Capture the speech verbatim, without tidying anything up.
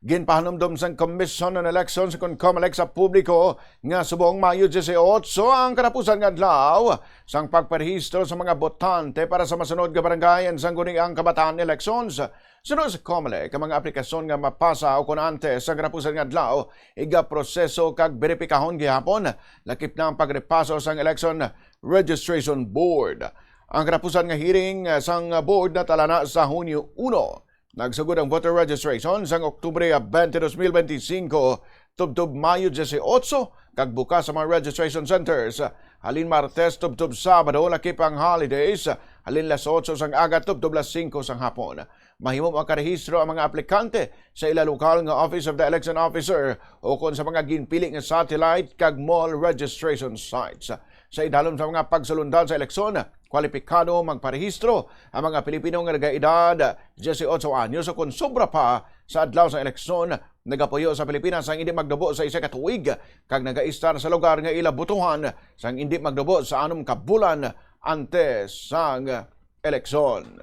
Ginpahanumdom sang Commission on Elections kon COMELEC sa publiko nga subong Mayo diyesiyotso ang katapusan nga adlaw sang pagparehistro sa mga botante para sa masunod nga barangay and sangguniang kabataan elections. Suno sa COMELEC, ang mga aplikasyon nga mapasa o kon antes sang katapusan nga adlaw igaproseso kag beripikahon gihapon, lakip na ang pagrepaso sang Election Registration Board. Ang katapusan nga hearing, ah, sang board natala na sa Hunyo uno. Nagsugod ang voter registration sang Oktubre twenty, twenty-five tubtob Mayo diyesiyotso, kag bukas ang mga registration centers halin Martes tubtob Sabado, lakip ang holidays, halin las otso sang aga tubtob las singko sang hapon. Mahimo makarehistro ang mga aplikante sa ila lokal nga Office of the Election Officer o kon sa mga ginpili nga satellite kag mall registration sites. Sa idalom sa mga pagsulundan sa eleksyon, kwalipikado magparehistro ang mga Pilipino nga nagaedad diyesiyotso anyos o kon sobra pa sa adlaw sa eleksyon, nagapuyo sa Pilipinas sang indi magnubo sa isa ka tuig kag nagaistar sa lugar nga ila botohan sang indi magnubo sa anom ka bulan antes sang eleksyon.